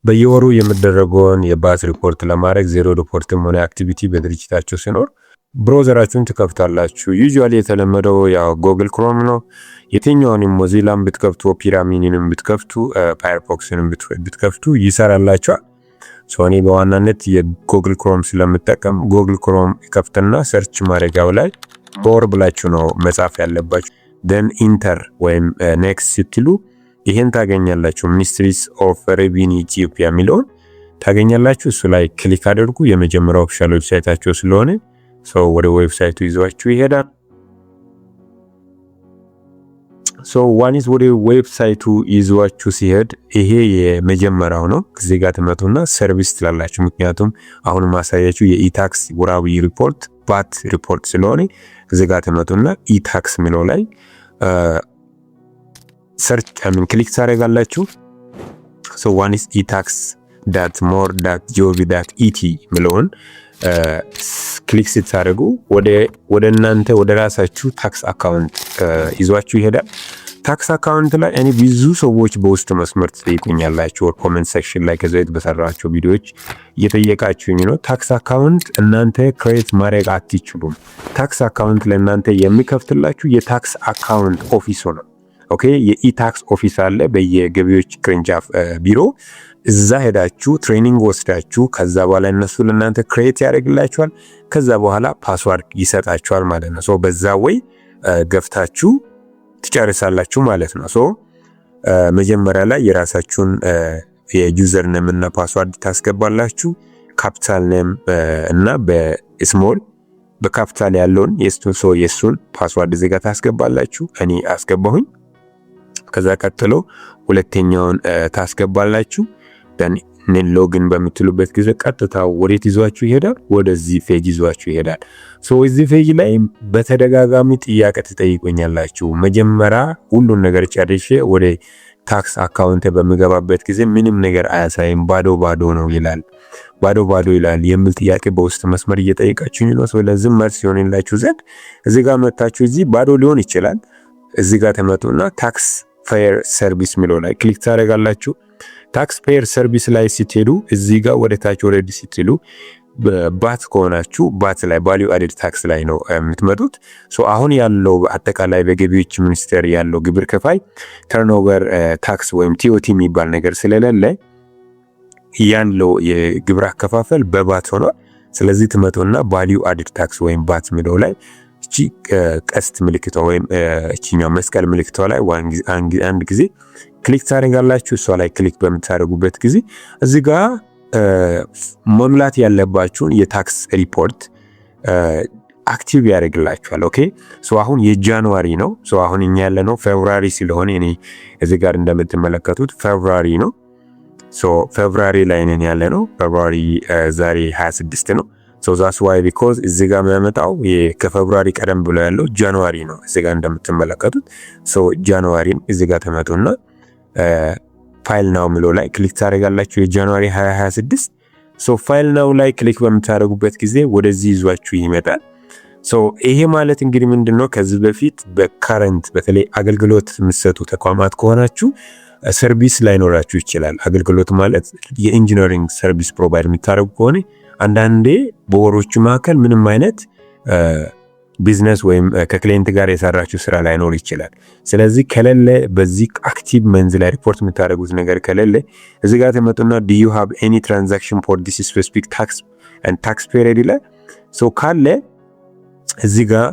በየወሩ የሚደረገውን የ VAT ሪፖርት ለማድረግ ዜሮ ሪፖርትም ሆነ activity በድርጅታችሁ ሲኖር browser ኣችሁን ትከፍታላችሁ። Usually የተለመደው ያው Google Chrome ነው። የትኛውንም Mozilla ን ብትከፍቱ፣ Opera Mini ንም ብትከፍቱ፣ Firefox ንም ብትከፍቱ ይሰራላችኋል። So እኔ በዋናነት የ Google Chrome ስለምጠቀም Google Chrome ከፍትና search ማድረጊያው ላይ MORE ብላችሁ ነው መጻፍ ያለባችሁ። Then enter ወይም next ስትሉ ይሄን ታገኛላችሁ። Ministries of Revenue Ethiopia የሚለውን ታገኛላችሁ። እሱ ላይ click አድርጉ። የመጀመሪያው official website ኣቸው ስለሆነ so ወደ website ኡ ይዟችሁ ይሄዳል። So once ወደ website ኡ ይዟችሁ ሲሄድ ይሄ የመጀመሪያው ነው። እዚህ ጋር ትመጡና service ትላላችሁ። ምክንያቱም አሁን ማሳያችሁ የ e-tax ወራዊ ሪፖርት VAT ሪፖርት ስለሆነ እዚህ ጋር ትመጡና e-tax የሚለው ላይ search ምን click ታደርጋላችሁ። So once etax.more.gov.et የሚለውን click ስታደርጉ ወደ እናንተ ወደ ራሳችሁ tax account ይዟችሁ ይሄዳል። Tax account ላይ እኔ ብዙ ሰዎች በውስጥ መስመር ትጠይቁኛላችሁ፣ comment section ላይ ከዚህ በፊት በሰራኋቸው ቪዲዮዎች እየጠየቃችሁኝ ነው። Tax account እናንተ create ማድረግ አትችሉም። Tax account ለእናንተ የሚከፍትላችሁ የ tax account office ኡ ነው። Okay፣ የ e-tax office አለ በየገቢዎች ቅርንጫፍ ቢሮ። እዛ ሄዳችሁ training ወስዳችሁ ከዛ በኋላ እነሱ ለእናንተ create ያደርግላችኋል። ከዛ በኋላ password ይሰጣችኋል ማለት ነው። So በዛ way ገብታችሁ ትጨርሳላችሁ ማለት ነው። So መጀመሪያ ላይ የራሳችሁን የ user name እና password ታስገባላችሁ። Capital name እና በ small በ ካፒታል ያለውን የሱን so የሱን password እዚህ ጋር ታስገባላችሁ። እኔ አስገባሁኝ። ከዛ ቀጥሎ ሁለተኛውን ታስገባላችሁ። Login በምትሉበት ጊዜ ቀጥታ ወዴት ይዟችሁ ይሄዳል? ወደዚህ page ይዟችሁ ይሄዳል። So እዚህ page ላይ በተደጋጋሚ ጥያቄ ትጠይቁኛላችሁ። መጀመሪያ ሁሉን ነገር ጨርሼ ወደ tax account በምገባበት ጊዜ ምንም ነገር አያሳይም፣ ባዶ ባዶ ነው ይላል፣ ባዶ ባዶ ይላል የሚል ጥያቄ በውስጥ መስመር እየጠየቃችሁኝ ነው። ስለዚህ መልስ ይሆንላችሁ ዘንድ እዚህ ጋር መታችሁ እዚህ ባዶ ሊሆን ይችላል። እዚህ ጋር ትመጡና tax payer service የሚለው ላይ click ታደርጋላችሁ። Tax payer service ላይ ስትሄዱ እዚህ ጋር ወደ ታች ወረድ ስትሉ ባት ከሆናችሁ ባት ላይ value added tax ላይ ነው የምትመጡት። So አሁን ያለው አጠቃላይ በገቢዎች ሚኒስቴር ያለው ግብር ከፋይ turnover tax ወይም TOT የሚባል ነገር ስለሌለ ያለው የግብር አከፋፈል በባት ሆኗል። ስለዚህ ትመጡና value added tax ወይም ባት የሚለው ላይ እቺ ቀስት ምልክቷ ወይም እቺኛው መስቀል ምልክቷ ላይ አንድ ጊዜ click ታደርጋላችሁ። እሷ ላይ click በምታደርጉበት ጊዜ እዚህ ጋር መሙላት ያለባችሁን የ tax ሪፖርት active ያደርግላችኋል። Okay፣ so አሁን የ January ነው። So አሁን እኛ ያለነው February ስለሆነ እኔ እዚህ ጋር እንደምትመለከቱት February ነው። So February ላይ ነን ያለነው። February ዛሬ 26 ነው። So that's why because እዚህ ጋር የሚያመጣው ከ February ቀደም ብሎ ያለው January ነው። እዚህ ጋር እንደምትመለከቱት so January ን እዚህ ጋር ትመጡና file now የሚለው ላይ click ታደርጋላችሁ። የ January 2026። So file now ላይ click በምታደርጉበት ጊዜ ወደዚህ ይዟችሁ ይመጣል። So ይሄ ማለት እንግዲህ ምንድነው? ከዚህ በፊት በ current በተለይ አገልግሎት የምትሰጡ ተቋማት ከሆናችሁ service ላይኖራችሁ ይችላል። አገልግሎት ማለት የ engineering service provide የምታደርጉ ከሆነ አንዳንዴ በወሮቹ መካከል ምንም አይነት ቢዝነስ ወይም ከ client ጋር የሰራችሁ ስራ ላይኖር ይችላል። ስለዚህ ከሌለ በዚህ active month ላይ ሪፖርት የምታደርጉት ነገር ከሌለ እዚህ ጋር ትመጡና "Do you have any transaction for this specific tax period?" ይላል። So ካለ እዚህ ጋር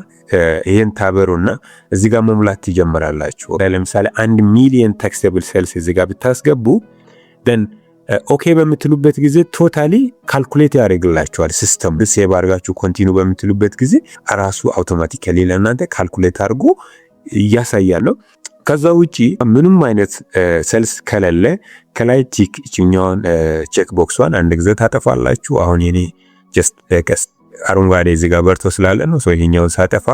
ይሄን ታበሩና እዚህ ጋር መሙላት ትጀምራላችሁ። ለምሳሌ 1 ሚሊየን taxable sales እዚህ ጋር ብታስገቡ then okay በምትሉበት ጊዜ totally calculate ያደርግላችኋል system። Save አድርጋችሁ continue በምትሉበት ጊዜ ራሱ automatically ለእናንተ calculate አድርጎ እያሳያል። ከዛ ውጪ ምንም አይነት sales ከሌለ ከላይ tick ይችኛዋን check box ኧን አንድ ጊዜ ታጠፋላችሁ። አሁን የኔ just ቀስት አረንጓዴ እዚህ ጋር በርቶ ስላለ ነው። So ይሄኛውን ሳጠፋ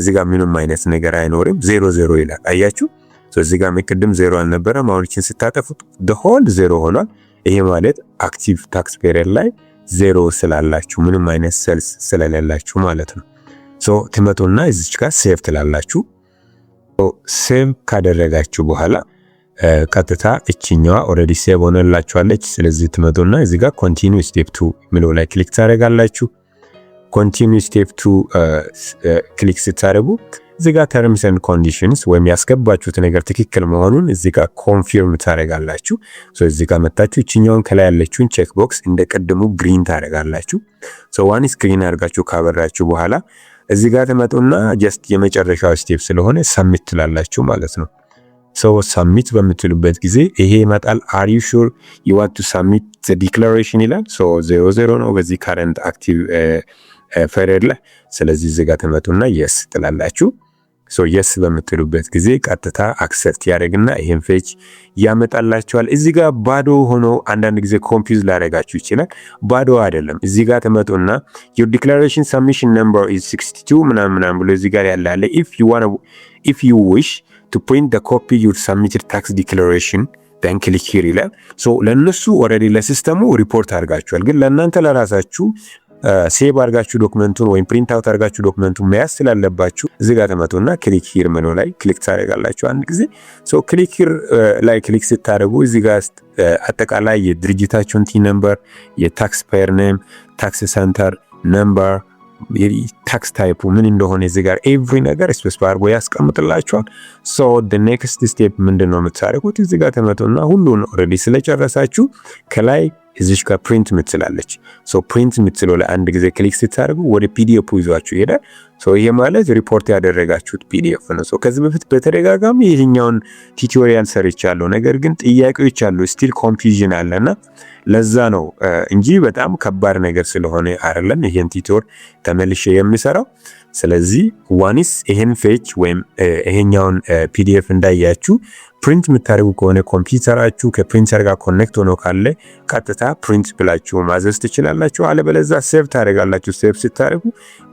እዚህ ጋር ምንም አይነት ነገር አይኖርም። ዜሮ ዜሮ ይላል። አያችሁ፣ እዚህ ጋር ቅድም ዜሮ አልነበረም። አሁን ይችን ስታጠፉት whole ዜሮ ሆኗል። ይሄ ማለት active tax period ላይ ዜሮ ስላላችሁ፣ ምንም አይነት sales ስለሌላችሁ ማለት ነው። So ትመጡና እዚች ጋር save ትላላችሁ። Save ካደረጋችሁ በኋላ ቀጥታ እችኛዋ already save ሆነላችኋለች። ስለዚህ ትመጡና እዚህ ጋር continue step two የሚለው ላይ click ታደርጋላችሁ። Continue step two click ስታደርጉ እዚህ ጋር terms and conditions ወይም ያስገባችሁት ነገር ትክክል መሆኑን እዚህ ጋር confirm ታደርጋላችሁ። እዚህ ጋር መታችሁ እችኛውን ከላይ ያለችውን check box እንደ ቅድሙ green ታደርጋላችሁ። Once green አድርጋችሁ ካበራችሁ በኋላ እዚህ ጋር ትመጡና just የመጨረሻው step ስለሆነ submit ትላላችሁ ማለት ነው። So submit በምትሉበት ጊዜ ይሄ ይመጣል። "Are you sure you want to submit the declaration?" ይላል። So 00 ነው በዚህ current active period ላይ። ስለዚህ እዚህ ጋር ትመጡና yes ትላላችሁ። So yes በምትሉበት ጊዜ ቀጥታ accept ያደርግና ይሄን page ያመጣላችኋል። እዚህ ጋር ባዶ ሆኖ አንዳንድ ጊዜ confuse ሊያደርጋችሁ ይችላል። ባዶ አይደለም። እዚህ ጋር ትመጡና "Your declaration submission number is 62" ምናምን ምናምን ብሎ እዚህ ጋር ያለ አለ። "If you wish to print the copy your submitted tax declaration, then click here" ይላል። So ለእነሱ already ለ system ኡ report አድርጋችኋል። ግን ለእናንተ ለራሳችሁ save አድርጋችሁ document ኡን ወይም print out አድርጋችሁ document ኡን መያዝ ስላለባችሁ እዚህ ጋር ትመጡና click here ምለው ላይ click ታደርጋላችሁ አንድ ጊዜ። So click here ላይ click ስታደርጉ እዚህ ጋር አጠቃላይ የድርጅታችሁን TIN number፣ የ tax payer name፣ tax center number፣ tax type ኡ ምን እንደሆነ እዚህ ጋር every ነገር specify አድርጎ ያስቀምጥላችኋል። So next step ምንድን ነው የምታደርጉት? እዚህ ጋር ትመጡና ሁሉን already ስለጨረሳችሁ ከላይ እዚች ጋር print ምትላለች። So print ምትለው ላይ አንድ ጊዜ click ስታደርጉ ወደ PDF ይዟችሁ ይሄዳል። So ይሄ ማለት ሪፖርት ያደረጋችሁት PDF ነው። So ከዚህ በፊት በተደጋጋሚ ይህኛውን tutorial ሰርቻለሁ። ነገር ግን ጥያቄዎች አሉ፣ still confusion አለና ለዛ ነው እንጂ በጣም ከባድ ነገር ስለሆነ አይደለም ይሄን tutorial ተመልሼ የምሰራው። ስለዚህ once ይሄን page ወይም ይሄኛውን PDF እንዳያችሁ print የምታደርጉ ከሆነ ኮምፒውተራችሁ ከፕሪንተር ጋር connect ሆኖ ካለ ቀጥታ print ብላችሁ ማዘዝ ትችላላችሁ። አለበለዛ save ታደርጋላችሁ። Save ስታደርጉ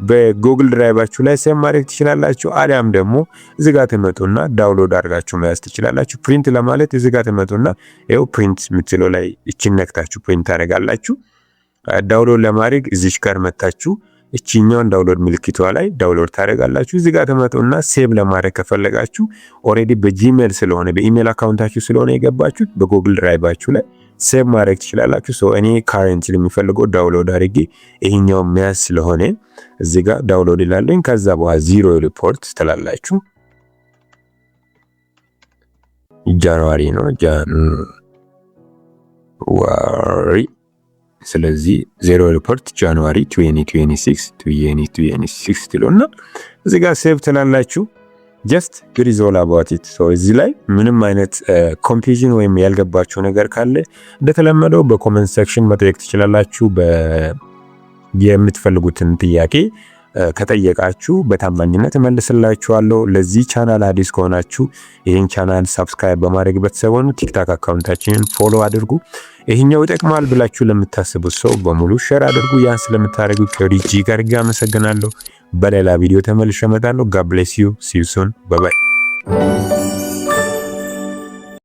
በ Google Drive ኣችሁ ላይ save ማድረግ ትችላላችሁ። አሊያም ደግሞ እዚህ ጋር ትመጡና download አድርጋችሁ መያዝ ትችላላችሁ። Print ለማለት እዚህ ጋር ትመጡና ይኸው print የምትለው ላይ እችን ነክታችሁ print ታደርጋላችሁ። Download ለማድረግ እዚች ጋር መታችሁ እቺኛውን download ምልክቷ ላይ download ታደርጋላችሁ። እዚህ ጋር ትመጡና save ለማድረግ ከፈለጋችሁ already በ Gmail ስለሆነ በ email account ኣችሁ ስለሆነ የገባችሁት በ Google Drive ኣችሁ ላይ save ማድረግ ትችላላችሁ። So እኔ currently የምፈልገው download አድርጌ ይሄኛው መያዝ ስለሆነ እዚህ ጋር download ይላለኝ። ከዛ በኋላ zero report ትላላችሁ። January ነው፣ January። ስለዚህ zero report January 2026 2026 ትሉና እዚህ ጋር save ትላላችሁ። Just that's all about it። እዚህ ላይ ምንም አይነት confusion ወይም ያልገባችሁ ነገር ካለ እንደተለመደው በ comment section መጠየቅ ትችላላችሁ። የምትፈልጉትን ጥያቄ ከጠየቃችሁ በታማኝነት እመልስላችኋለሁ። ለዚህ ቻናል አዲስ ከሆናችሁ ይህን channel subscribe በማድረግ ቤተሰብ ሁኑ። TikTok account ኣችንን follow አድርጉ። ይህኛው ይጠቅማል ብላችሁ ለምታስቡት ሰው በሙሉ share አድርጉ። ያን ስለምታደርጉ ከልብ ጋር አመሰግናለሁ። በሌላ ቪዲዮ ተመልሼ እመጣለሁ። God bless you. See you soon. Bye bye.